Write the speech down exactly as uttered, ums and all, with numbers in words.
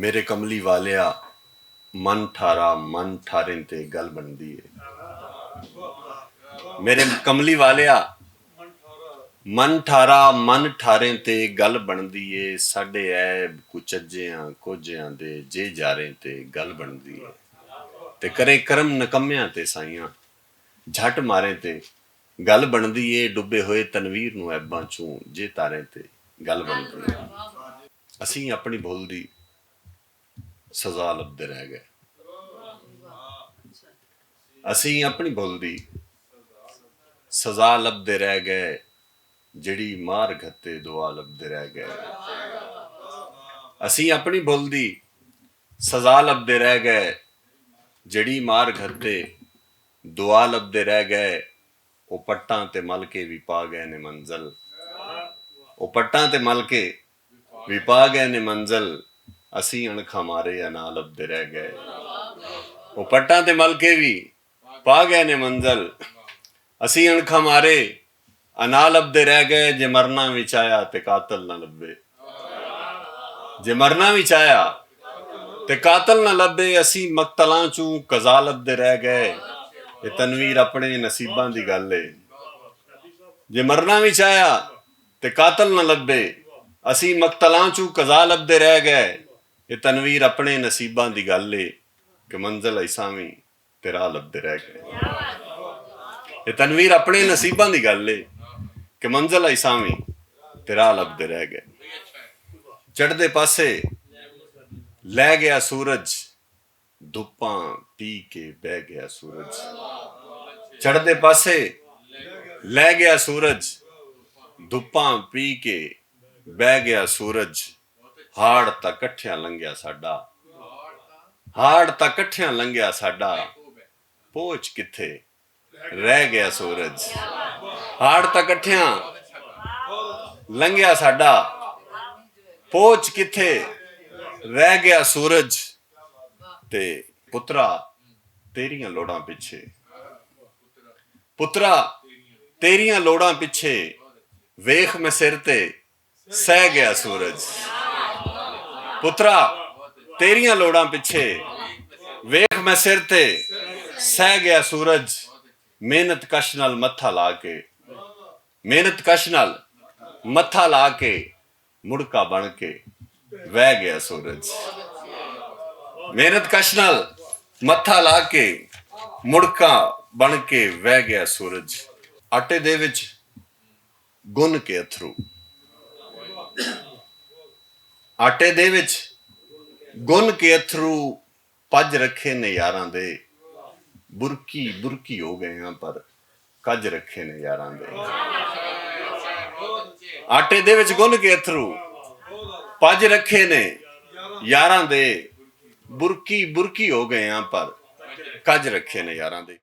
میرے کملی والیا، من ٹھارا من ٹھاریں تے گل بندی ہے۔ میرے کملی والیا، من ٹھارا من ٹھاریں تے گل بندی ہے۔ ساڈے عیب کچجیاں کوجیاں دے جے جاریں تے گل بندی ہے۔ تے کریں کرم نکمیاں تے سائیاں جھٹ ماریں تے گل بندی ہے۔ ڈبے ہوئے تنویر نوں عیباں چوں جے تاریں تے گل بندی ہے۔ اسیں اپنی بھول دی سزا لبدے رہ گئے۔ اسیں اپنی بھول دی سزا لبدے رہ گئے، جڑی مار گھتے دعا لبدے رہ گئے۔ اسیں اپنی بھول دی سزا لبدے رہ گئے، جڑی مار گھتے دعا لبدے رہ گئے۔ او پٹاں تے مل کے وی پا گئے نے منزل۔ او پٹاں تے مل کے وی پا گئے نے منزل۔ اسی اݨکھاں مارے انا لبدے رہ گئے۔ او پٹاں تے مل کے وی پا گئے نے منزل۔ اسی اݨکھاں مارے انا لبدے رہ گئے۔ جے مرنا وچ آیا تے قاتل نہ لبے، جے مرنا وچ آیا تے قاتل نہ لبے، اسی مقتلاں چوں قضا لبدے رہ گئے۔ اے تنویر اپنے نصیباں دی گل ہے۔ جے مرنا وچ آیا تے قاتل نہ لبے، اسی مقتلاں چوں قضا لبدے رہ گئے۔ اے تنویر اپنے نصیباں دی گل ہے کہ منزل ایساں وی تے راہ لبدے رہ گئے۔ اے تنویر اپنے نصیباں دی گل ہے کہ منزل ایساں وی تے راہ لبدے رہ گئے۔ چڑھدے پاسے لے گیا سورج، دھپاں پی کے بہ گیا سورج۔ چڑھدے پاسے لے گیا سورج، دھپاں پی کے بہ گیا سورج۔ ہاڑ تاں کٹھیاں لنگیا ساڈا، ہاڑ تاں کٹھیاں لنگیا ساڈا، پوچھ کتھے رہ گیا سورج۔ ہاڑ تاں کٹھیاں لنگیا ساڈا، پوچھ کتھے رہ گیا سورج۔ تے پترا، تیریاں لوڑاں پچھے، پترا، تیریاں لوڑاں پچھے ویکھ میں سر تے سہ گیا سورج۔ پترا، تیریاں لوڑاں پچھے ویکھ میں سر تے سہ گیا سورج۔ محنت کش نال متھا لا کے، محنت کش نال متھا لا کے مڑکا بن کے وہ گیا سورج۔ محنت کش نال متھا لا کے مڑکا بن کے وہ گیا سورج۔ آٹے دے وچ گن کے اتھرو، آٹے دے وچ گن کے اتھرو پج رکھے نے یاراں دے۔ برکی برکی ہو گئے ہاں پر کج رکھے نے یاراں دے۔ آٹے دے وچ گن کے اتھرو پج رکھے نے یاراں دے۔ برکی برکی ہو گئے ہاں پر کج رکھے نے یاراں دے۔